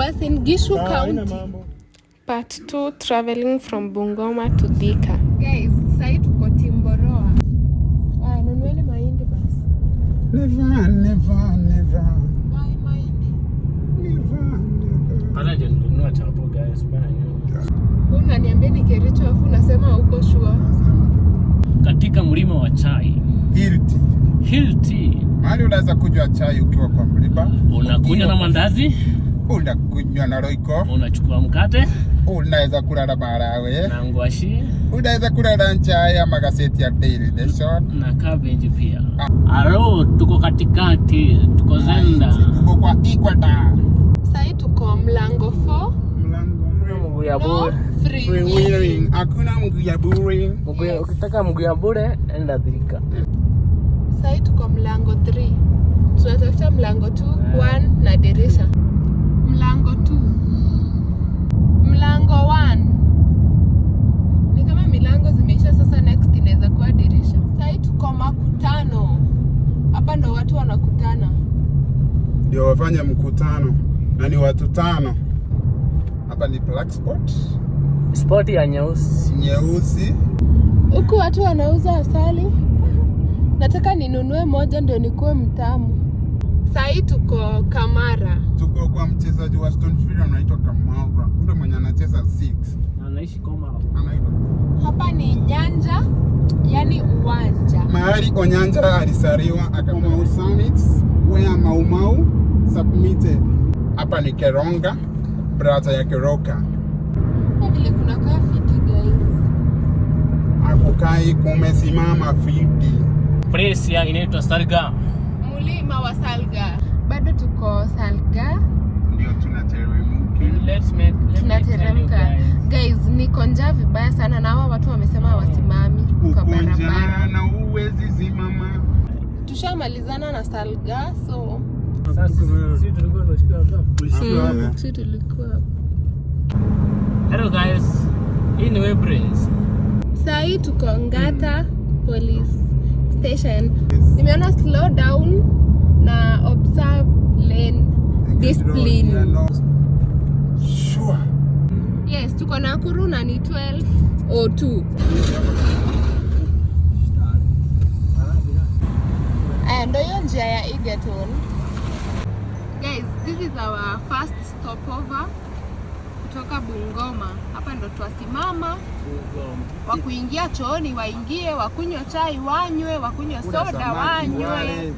Uasin Gishu Sawa, haina County. Mambo. Part 2, traveling from Bungoma to Thika. Guys, sasa tuko Timboroa. Aya, nunueni mahindi basi. Never, never, never. Buy mahindi. Never, never. Pale ndio nilinunua chapo, guys, bana. Wewe unaniambia ni Kericho, afu unasema uko sure. Katika mlima wa chai. Hill tea. Hill tea. Mahali unaweza kunywa chai ukiwa kwa mlima. Unakunywa na mandazi, Unakunywa na Royco. Unachukua mkate Unaweza kula na maharagwe. Na ngwashi. Unaweza kula na chai ama gazeti ya Daily Nation. Na cabbage pia. Aro, tuko katikati, tuko Zenda. Tuko kwa Equator. Sasa tuko mlango 4. Mlango. Mguu ya No bure. free Free wheeling. wheeling. Hakuna mguu ya bure. Ukitaka mguu ya bure, enda Thika. Sasa tuko mlango 3. Tunatafuta mlango 2, 1 na dirisha. Mlango 2. Mlango 1. Ni kama milango zimeisha sasa, next inaweza kuwa dirisha. Sasa tuko makutano. Hapa ndo watu wanakutana. Ndio wafanye mkutano na ni watu tano. Hapa ni black spot. Spot ya nyeusi. Nyeusi. Huku watu wanauza asali. Nataka ninunue moja ndio nikuwe mtamu. Sahii tuko Kamara. Tuko kwa mchezaji wa Aston Villa anaitwa Kamara. Ndio mwenye anacheza 6. Anaishi Koma. Anaitwa Hapa ni nyanja, yani uwanja. mahali Onyanja alizaliwa, Mau Summit where Mau Mau submitted. Hapa ni Keronga, brother ya Keroka. Hapa vile kuna kaa fiti, guys. Akukai kumesimama fiti. Place ya inaitwa Salga. Mlima wa Salga. Bado tuko Salga. Ndio tunateremka. Let me tell you Tunateremka. Guys. Guys, niko njaa vibaya sana na hawa watu wamesema wasimami kwa Uko njaa barabara. Na uwezi simama. Tushamalizana na Salga, so Sasa sisi tulikuwa tunashikia hapa. Si tulikuwa hapo. Hello guys. Hii ni Webrains. Saa hii tuko Ngata Police Station. Nimeona slow down na observe lane discipline. Sure. Yes, tuko Nakuru na ni 12:02. Aya, ndo hiyo njia ya Egerton. Guys, this is our first stopover kutoka Bungoma. Hapa ndo twasimama, wa kuingia chooni waingie, wakunywa chai wanywe, wakunywa soda wanywe.